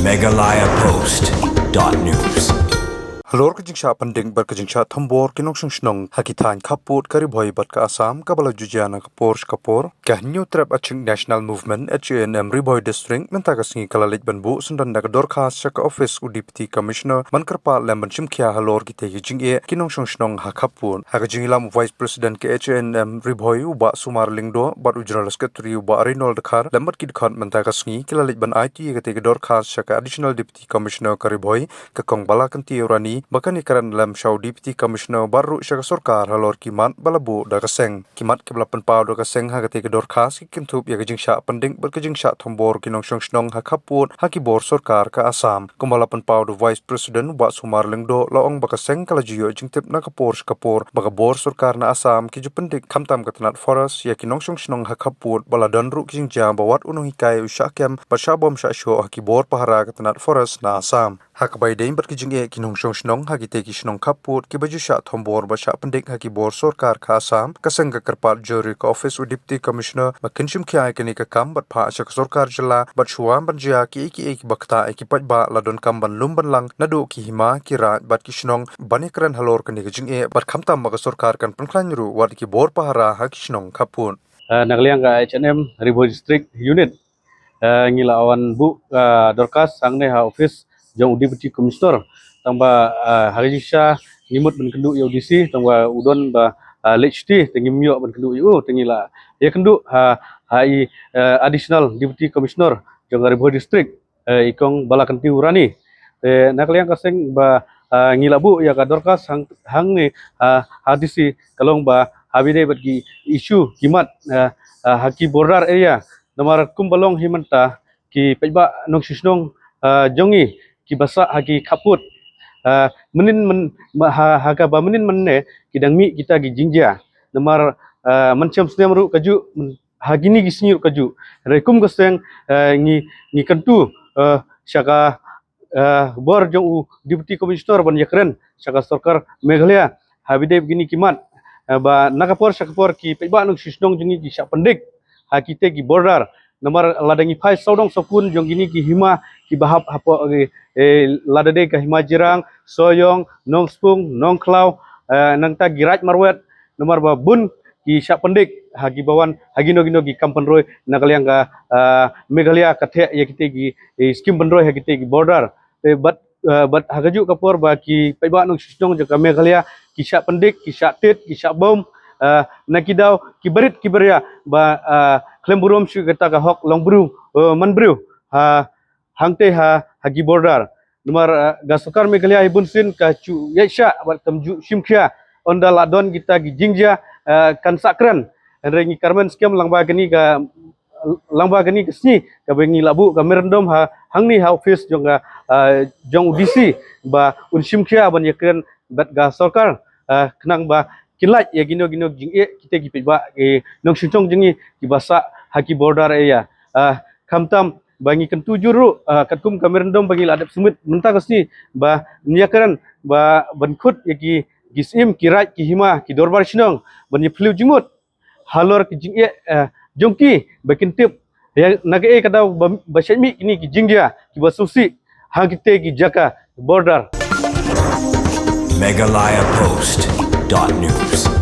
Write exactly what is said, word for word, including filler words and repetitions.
Meghalaya Post dot news. Halor ka jingshah pyndeng bad ka jingshah thombor ki nongshong shnong ha ki thaiñ khappud ka Ri Bhoi bad ka Assam kaba la ju jia na ka por sha ka por, ka Hynñiewtrep Achik National Movement, H A N M, Ri Bhoi District mynta ka sngi ka la leit ban buh syndon da ka dorkhas sha ka ophis u Deputy Commissioner ban kyrpad lem ban shim khia halor kitei ki jingeh ki nongshong shnong ha khappud. Ha ka jingïalam u Vice President ka H A N M Ri Bhoi u Bah Sumar Lyngdoh bad u General Secretary u Bah Reynold Dkhar lem bad ki dkhot mynta ka sngi ki la leit ban aiti ïa katei ka dorkhas sha ka Additional Deputy Commissioner ka Ri Bhoi, ka Kong Balakanti Rani, ba kan ïakren lem sha u Deputy Commissioner bad ruh sha ka sorkar halor ki mat ba la buh da ka seng. Ki mat kiba la pynpaw da ka seng ha katei ka dorkhas ki kynthup ïa ka jingshah pyndeng bad ka jingshah thombor ki nongshong shnong ha khappud ha ki bor sorkar ka Assam. Kumba la pynpaw da u Vice President u Bah Sumar Lyngdoh, la ong ba ka seng ka la ju ïoh jingtip na ka por sha ka por ba ka bor sorkar na Assam ki ju pyndeng khamtam ka tnat forest ïa ki nongshong shnong ha khappud, ba la don ruh ki jingjia ba wat u nonghikai u shah kem bad shah bom shah shoh ha ki bor pahara ka tnat forest na Assam. Ha kaba ïadei bad ki jingeh ki nongshong shnong ha kitei ki shnong khappud kiba ju shah thombor bad shah pyndeng ha ki bor sorkar ka Assam, ka seng ka kyrpad jur ïa ka ophis u Deputy Commissioner ba kin shim khia ïa kane ka kam bad phah sha ka sorkar jylla bad shuwa ban jia kiei kiei kiba ktah ïa ki paidbah la donkam ban lum ban lang naduh ki hima, ki raid bad ki shnong. Ban ïakren halor kane ka jingeh bad khamtam ba ka sorkar kan pynkhlaiñ ruh wat ki bor pahara ha ki shnong khappud. Ah, na ka liang ka H A N M Ri Bhoi District Unit, ah, ngi la wan buh, ah, dorkhas hangne ha ophis jong u Deputy Commissioner. Tangba, ah, ha ka jingshisha ngi mut ban kynduh ïa u D C, tangba u don ba, ah, late shuti, te ngim ïoh ban kynduh ïa u, te ngi la ïakynduh ha, ha i, ah, Additional Deputy Commissioner jong ka Ri Bhoi District, eh, i Kong Balakanti Rani. Te na ka liang ka seng ba, ah, ngi la buh ïa ka dorkhas hang, hangne, ah, ha D C ka long ba ha ba ïadei bad ki issue ki mat, ah, ah, ha ki border area. Namar kumba long hi mynta ki paidbah nongshong shnong, ah, jong ngi kiba sah ha ki khappud, ah, mynnin myn, ma, ha, ha kaba mynnin mynne ki dang mih kita ki jingjia. Namar, ah, mynshem snem ruh kajuh, myn, ha kine ki sngi ruh kajuh. Hynrei kum ka seng, ah, ngi, ngi kyntu, ah, sha ka, ah, bor jong u Deputy Commissioner ban ïakren sha ka sorkar Meghalaya ha ba ïadei bad kine ki mat, ah, ba na ka por sha ka por ki paidbah nongshong shnong jong ngi ki shah pyndeng ha kitei ki border. Namar lada ngi phai sawdong sawkun jong kine ki hima kiba hap hapoh, eh, eh, lada dei ka Hima Jirang, Sohiong, Nongspung, Nongkhlaw, eh, nangta ki Raid Marwet, namar ba bun ki shah pyndeng ha kiba wan ha kino kino ki kam pynroi na ka liang ka, ah, Meghalaya ka theh ïa kitei ki, eh, skim pynroi ha kitei ki border. Te bad, ah, bad ha kajuh ka por ba ki paidbah nongshong shnong jong ka Meghalaya ki shah pyndeng, ki shah tied, ki shah bom, ah, na ki daw kiba rit kiba ria ba, ah, khlem burom shuh kata ka hok long briew, eh, man briew ha, hangtei ha, ha ki border. Namar, ah, ka sorkar Meghalaya hi bunsien ka ju ïaid shah bad kam ju shim khia ynda la don kita ki jingjia, ah, kan sah kren. Hynrei ngi kyrmen skhem lyngba kane ka, lyngba kane ka sngi kaba ngi la buh ka memorandum ha, hangne ha ophis jong ka, ah, jong u D C ba un shim khia ban ïakren bad ka sorkar, ah, khnang ba kin lait ïa kino kino ki jingeh kitei ki paidbah ki nongshong shnong jong ngi kiba sah ha ki border area. Ah, khamtam ba ngi kyntu jur ruh, ah, katkum ka memorandum ba ngi la dep submit mynta ka sngi ba ngi ïakren ba ban khot ïa ki, ki syiem, ki raid, ki hima, ki dorbar shnong ban ïa phylliew jingmut halor ki jingeh, eh, jong ki ba kin tip ïa na kaei ka daw ba, ba shait mih kine ki jingjia kiba sngewsih ha kitei ki jaka border. Meghalaya Post dot news.